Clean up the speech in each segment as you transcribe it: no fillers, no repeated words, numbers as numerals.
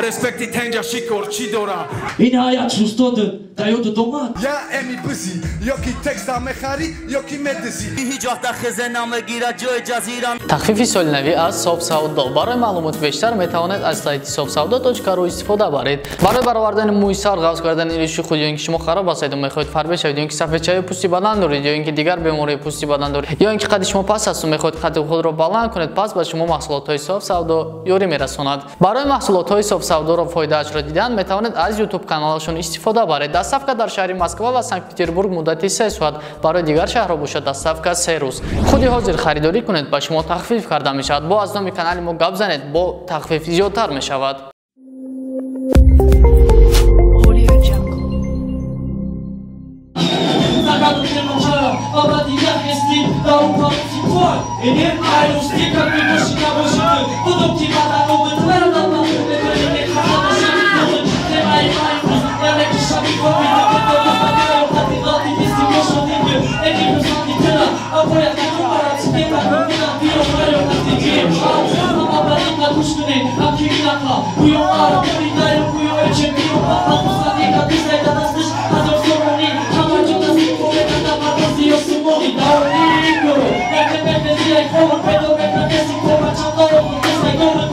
Респекти тенҷа шикор чӣ дора? Ин ҳаят устодат да ёдат омад? Я эми бизӣ, ё ки текста мехарӣ, ё ки медизӣ. Ҳеҷ вақт хезе намегирад ҷои ҷазира. Тахфифи солинавӣ аз Соф Савдо. Барои маълумоти бештар метавонед аз сайти sofsavdo.ru истифода баред. Барои баровардани мӯи сар, ғафз кардани ириши худ ё ин ки шумо хароб ҳастед ва мехоҳед фарбе шавед, ё ин ки сафедчаи пӯсти бадан доред, ё ин ки дигар бемории пӯсти бадан доред, ё ин ки қади шумо паст аст ва мехоҳед қади худро баланд кунед, пас ба шумо маҳсулотҳои Соф Савдо ёрӣ мерасонад. Барои маҳсулотҳои Соф Савдоро фоидаашро дидан метавонед аз YouTube каналашон истифода баред. Доставка дар шаҳри Москва ва Санкт-Петербург муддати 3 соат, барои дигар шаҳрҳо бошад доставка 3 рӯз. Худи ҳозир харидорӣ кунед, ба шумо тахфиф карда мешавад. Бо аз номи канали мо гап занед, бо тахфиф зиёдтар мешавад.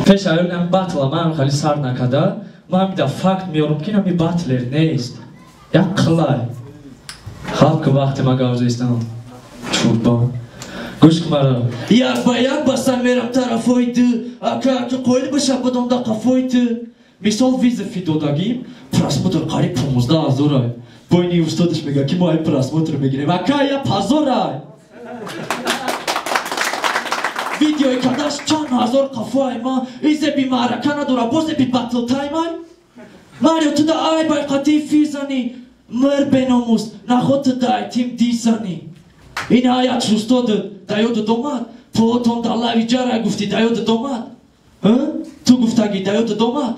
Пеш аёнам батла ман хали сар накада, ман бида факт меорам ки нами батлер нест. Як қилай. Халқ вақти ма гавзистам. Чурбан. Гӯш кун мара. Як ба як басар мерам тарафои ту, ака ака қоил баша будам да қафои ту. Мисол виза фидодагим, просмотр қариб 15 ҳазорай. Бойни устодаш мега ки мо ай просмотр мегирем. Ака я пазорай. Видеои кадаш чанд ҳазор қафоай ма, изе би маърака надора, бозе би батл таймай. Марио ту да ай байқати физани, мир беномус, наход ту да айтим дисани. Ин ҳаят устодат да ёдат омад? Поотон да лави ҷара гуфтӣ да ёдат омад? Ту гуфтагӣ да ёдат омад?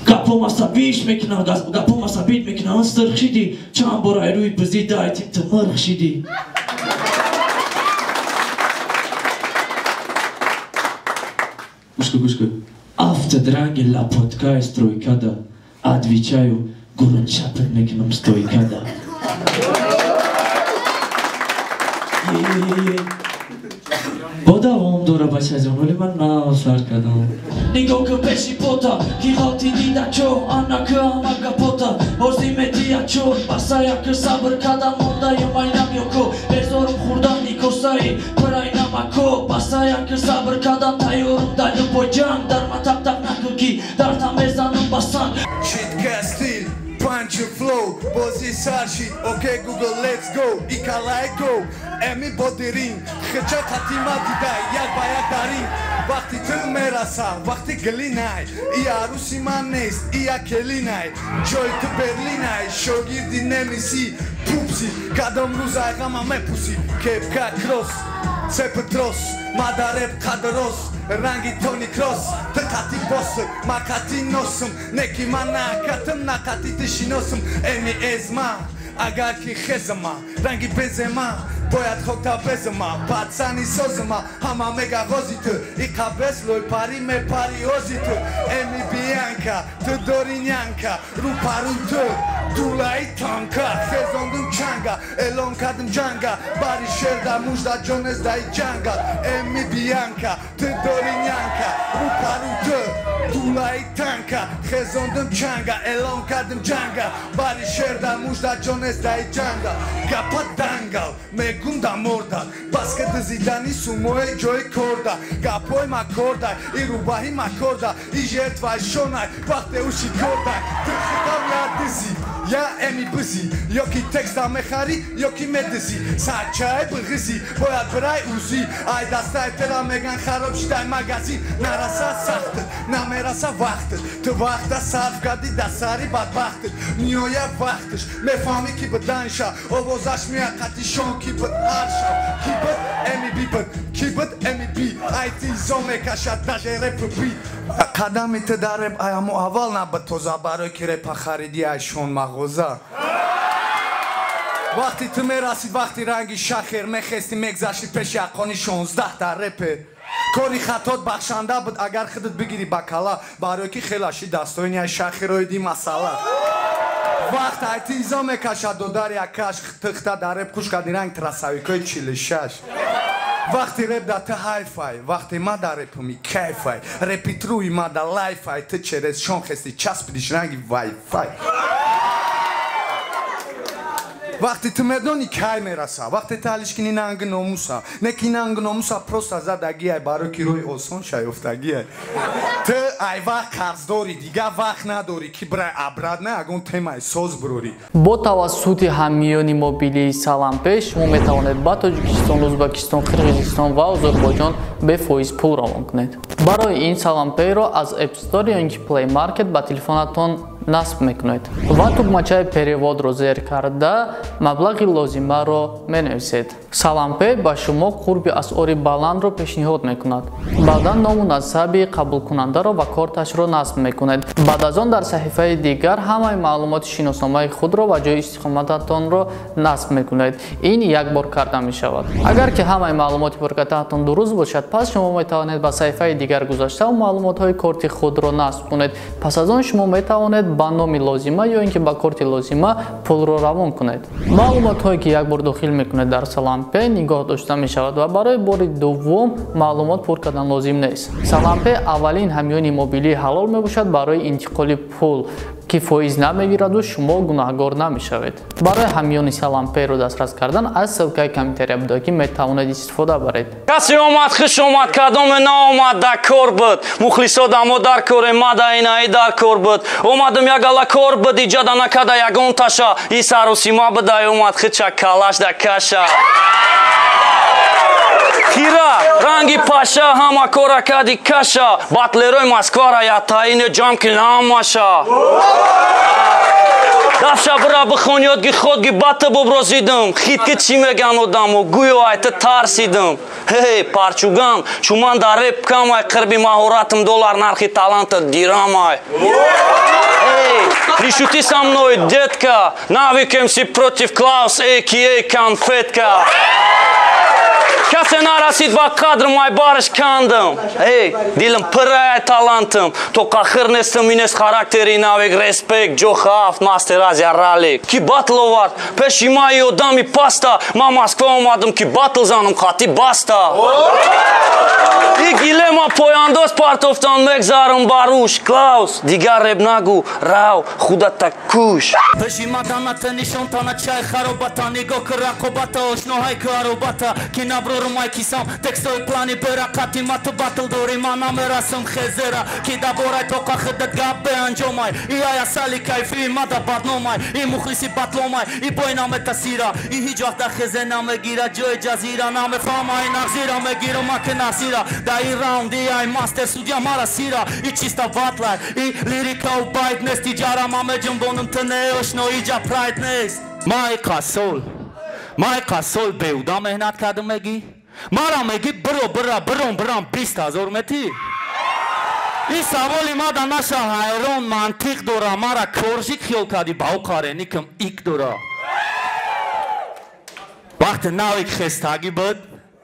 Гапом асабиш мекунам, гапом асабит мекунам, сирх шидӣ, чанд бор ай рӯи бизӣ да айтим ту мирх шидӣ. Гӯш кун, гӯш кун. Афтад ранги лапоткаи стройкада, отвечаю, гурунчапат мекунам стойкада. Бо давом дора бачаҷон, вале ман нав сар кардам. Нигоҳ кун пеши пота, ки ғалти дида чо, ана ки ҳама гапота. Ҳозир метия чор, басая ки сабр кардам, мондаю майнам ёко. Безорум хурдани косаи, пирай намако. Басая ки сабр кардам, тайёрум дар любой ҷанг. Дар ма тақ-тақ накун ки дарта мезанам ба санг. Читка стил, панч флоу, бози саршид, окей Google let's go, икалай go, эми бодирин, хеча хатима дидай, як ба як дарин. Вақти ту мераса, вақти глинай, и аруси ман нест, и як келинай, ҷои ту Берлинай, шогирди немиси, пупси, кадом рӯз айғама мепусӣ, кепка кросс, цепи трос, мадареб қадрос, ранги Тони Кросс, ту қати босс, ма қати носум, неки ман накатым, на қати ту шиносум, эми эзма, агар ки хезама, ранги безема, бояд хокта безма, пацани созма, ҳама мега ғози ту, иқа бес лойпарӣ мепарӣ ози ту, эми Бианка, ту дори нянка, рӯпарӯи ту, дулаи танка, хезондум чанга, эълон кардум ҷанга, бари шерда мужда ҷонес даи ҷанга, эми Бианка, ту дори нянка, рӯпарӯи ту, дулаи танка, хезондум чанга, эълон кардум ҷанга, бари шерда мужда ҷонес даи ҷанга, гапа дангал, мегум да морда, баска дизидани сумои ҷои корда, гапҳои макордай, и рӯбаҳи макорда, и жертваи шонай, вақте ӯ шикордай, ту хитоб я дизӣ, я эми бизӣ, ё ки текста мехарӣ, ё ки медизӣ, сарчаи бирғизӣ, бояд бирай узӣ, ай дастаи тера меган хароб шидай магазин, нараса сахтат, намераса вақтат, ту вақта сарф кардӣ дар сари бадбахтат, ниҳоят вақташ, мефаҳмӣ ки бидан шав, овозаш меяд қати шон ки бид ҳар шав, ки бид эми би бид, ки бид эми би, ай тизо мекашад даже репу би. Қадами ту дар реп ай ҳамо аввал набуд тоза, барои ки репа харидӣ ай шон мағоза. Вақти ту мерасид, вақти ранги шахер мехести, мегзашти пеши ақони 16 та репер. Кори хатот бахшанда буд, агар худат бигирӣ ба кала, барои ки хелаши дастоини ай шахироиди масъала. Вақт айти изо мекашад додари акаш, тихта дар реп куш кади ранг трасавикои 46. Вақти реп да ту ҳайфай, вақте ма дар репуми кайфай, репитруи ма да лайфай, ту через шон хести часпидиш ранги вайфай. Вақте ту медонӣ кай мераса, вақте ту ҳалиш кини нанги номуса, не ки нанги номуса просто задагиай, барои ки роҳи осон шаёфтагиай. Ту ай вақт қарздорӣ, дигар вақт надорӣ ки бирай обратно ягон темаи соз бирорӣ. Бо тавассути ҳамиёни мобилии Салампей шумо метавонед ба Тоҷикистон, Ӯзбекистон, Қирғизистон ва Озарбойҷон бефоиз пул равон кунед. Барои ин Салампейро аз App Store ё ин ки Play Market ба телефонатон насб мекунед ва тугмачаи переводро зер карда маблағи лозимаро менависед. Салампей ба шумо қурби асъори баландро пешниҳод мекунад. Баъдан ному насаби қабулкунандаро ва корташро насб мекунед. Баъд аз он дар саҳифаи дигар ҳамаи маълумоти шиносномаи худро ва ҷои истиқомататонро насб мекунед. Ин як бор карда мешавад. Агар ки ҳамаи маълумоти пуркатаатон дуруст бошад, пас шумо метавонед ба саҳифаи дигар гузашта маълумотҳои корти худро насб кунед. Пас аз он шумо метавонед ба номи лозима ё ин ки ба корти лозима пулро равон кунед. Маълумотҳое ки як бор дохил мекунед дар Салампей нигоҳ дошта мешавад ва барои бори дуввум маълумот пур кардан лозим нест. Салампей аввалин ҳамёни мобилии ҳалол мебошад барои интиқоли пул, ки фоиз намегираду шумо гунаҳгор намешавед. Барои ҳамёни Салампейро дастрас кардан аз ссилкаи комментария буда ки метавонед истифода баред. Касе омад, хуш омад, кадоме наомад, дар кор буд. Мухлисо дамо дар коре, мада инаи дар кор буд. Омадам ягала кор буд, иҷода накада ягон таша. И сарусима будай омад, хича калаш да каша. Хира, ранги паша, ҳама кора кади каша. Батлерои Москвара я таине ҷам ки намаша. Дафша бира бихон ёдги ходги бата буброзидам. Хит ки чӣ меган одамо, гӯё айта тарсидам. Ҳей, парчуган, чуман дар реп камай, қирби маҳоратам доллар нархи таланта дирамай. Эй, не шути со мной, детка, Навик МС против Клаус, а.к.а. конфетка. Касе нарасид ба қадрм, ай барш кандам. Эй, дилам пирай талантам. То қахир нестам, инест характери Навик, респект, ҷо хафт, мастер Азия ралик. Ки батл овард, пеши маи одами паста. Ма Москва омадам, ки батл занам, хати баста. И гилема пояндоз партофтан, мегзарам баруш. Клаус, дигар реп нагу, рав, худата куш. Пеши маданата нишонтана чай харобата, нигоҳ кун рақобата, ошноҳай ку аробата, ки наброрум ай кисам, текстои плани берақати, ма ту батл дорӣ, ман намерасам хезера, ки даборай тоқа худат гап беанҷомай, и ай асали кайфии ма да бадномай, и мухлиси батломай, и бой наметасира, и ҳеҷ вақт дар хезе намегира, ҷои ҷазира намефаҳма, и нағзира мегирам ма ки насира, да и раунди ай мастер судья мара сира, и чиста батлай, и лирикау байт нест, иҷара ма меҷунбонам, ту не ошно, иҷа прайд нест. Май қассол, май қассол беуда меҳнат кардам мегӣ? Мара мегӣ биро бира бирон бирам 20 000 метӣ? Ин саволи мада наша ҳайрон мантиқ дора, мара коржик хиёл кардӣ ба ӯ қареникам ик дора. Вақте навик хестагӣ буд,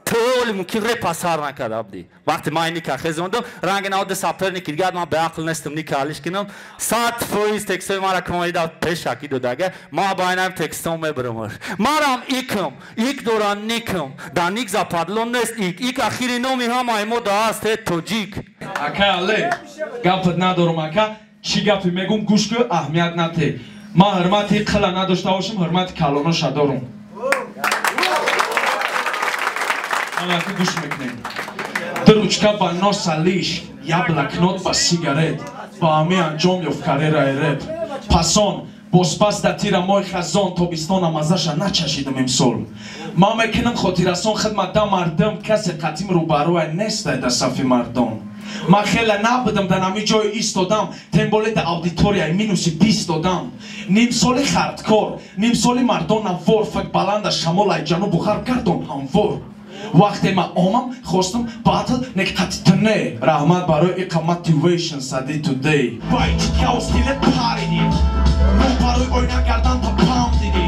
толи мумкин реп асар накарда будӣ. Вақте ман ника хезондам, ранги наводи саперники дигар ман беақл нестам, ника алиш кинам, 100% текстои мара комаида пешакӣ додага, ман ба айнам текстом мебирамаш. Марам икам, ик дора никам, да ник западло нест ик, ик ахири номи ҳамаи мо да аст, э тоҷик. Ака але, гапат надорам ака, чӣ гапе мегум гӯш кун, аҳамият нате. Ман ҳурмати қила надошта бошам, ҳурмати калоноша дорум. Ана гӯш мекунем. Ду ручка ба носа лиш, як блокнот ба сигарет, ба ҳамин анҷом ёфт карьераи реп. Пасон, бозпас да тира мои хазон, тобистона мазаша начашидам имсол. Ман мекунам хотиррасон хидмат да мардум, касе қатим рӯбарӯай нестай да сафи мардон. Ман хеле набудам, дар ҳамин ҷое истодам, темболе да аудиторияи минуси 20 додам. Нимсоли хардкор, нимсоли мардон навор, фак баланда шамолай ҷанубу ғарб гардон ҳамвор. Вақте ман омам, хостам батл нек қати ту не. Раҳмат барои иқа motivation сади today. Бай чикао стилет паридӣ, рӯ барои ойна гардан та пам дидӣ.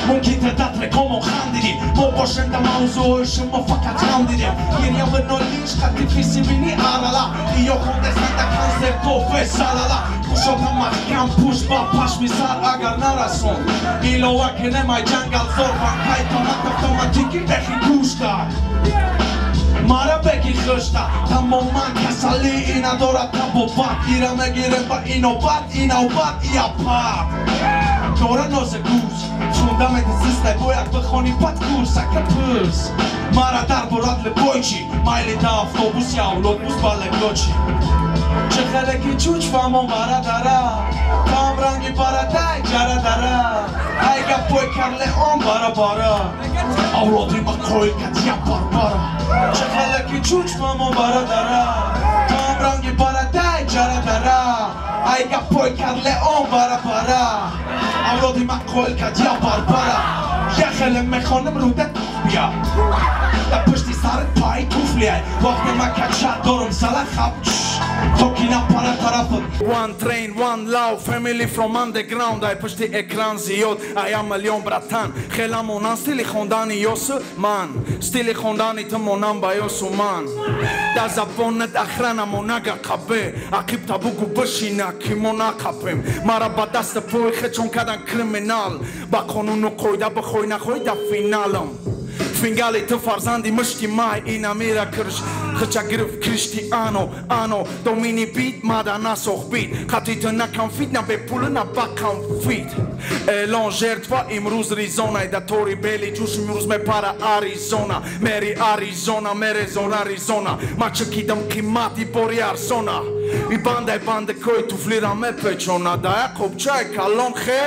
Мумкин теъдад рекомон хандидӣ. Мо бошем дар мавзӯъҳои шумо фақат ғам дидем. Гиря ва нолиш хати фисибини арала. Ё хондестан дар консерт тофе салала. Кушода маҳкам пӯш ба пашми сар агар нарасон. Илова кунем ай ҷангалзор банкаи тонат автоматики бехи гӯшта. Мара беги хушта тамоман касалӣ ина дорад табобат. Ира мегирем ба инобат инобат иапат. Дора нозе гӯз фундаменти зистай бояд бихонӣ бад курс ака пурс. Мара дар борад либойчи майли да автобус я авлодбус ба леглочи. Чӣ хеле ки чуч фаҳмон барадара. Там ранги барадай ҷара дара. Ай гаппои Карлеон барабара. Авлоди ма қоил кад я барбара. Чӣ хеле ки чуч фаҳмон барадара. Там ранги барадай ҷара дара. Ай гаппои Карлеон барабара. Авлоди ма қоил кад я барбара. Я хеле мехонам руда бия. Дар пушти сарат паи туфлиай. Вақте ма кача дорам сала хаб то ки напара тарафат. One train, one love, family from underground. Ай пушти экран зиёд, ая миллион братан. Хела монан стили хондани ёсу ман. Стили хондани ту монан ба ёсу ман. Дар забонат охрана мо нагақабе. Ақиб та бугу бишина ки мо нақапем. Мара ба дасти пой хечон кадан криминал. Ба қонуну қоида бихоҳӣ нахоҳӣ дар финалам. Фингали ту фарзанди мушти май ина мера кирш хича гирифт Криштиано ано домини бит мада насох бит хати ту на конфит на бепулу на ба конфит. Эълон жертва имрӯз ризона да тори бели ҷӯш имрӯз мепара Аризона мери Аризона мерезон Аризона ма чакидам қимати бори арзона. И бандай бандакои туфлира мепечона да як қобчаи калон хе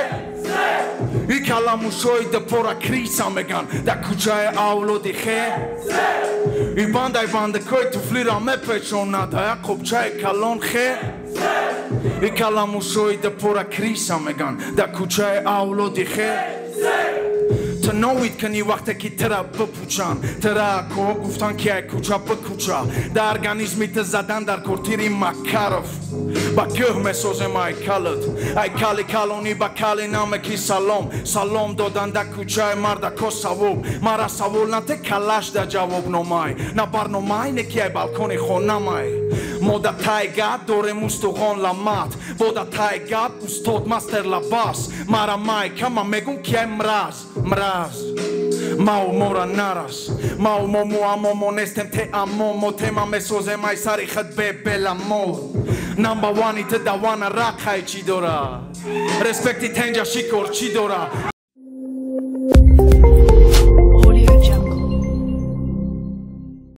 и каламушои да пора криса меган да кӯчаи авлоди хе. И бандай бандакои туфлира мепечона да як қобчаи калон хе. И каламушои да пора криса меган да кӯчаи авлоди хе. Ту новид кунӣ вақте ки тира бипӯчанд. Тира коҳо гуфтанд ки ай кӯча бикӯча. Дар организми ту задан дар кортири Макаров. Ба кӯҳ месозем ай калат. Ай кали калонӣ ба кали намеки салом. Салом додан да кӯчаи мардако савоб. Мара савол нате калаш да ҷавобномай. На барномай не ки ай балкони хонамай. Мо да тайга дорем устухон ламат. Бо да тайга устод мастер лабас. Мара майка ма мегум ки ай мраз. Мраз. Мау мора нарас. Мау мому амомо нестем те амомо. Тема месозем ай сари хад бебеламор. Number one ит давана рақай чӣ дора. Респекти тенҷа шикор чӣ дора.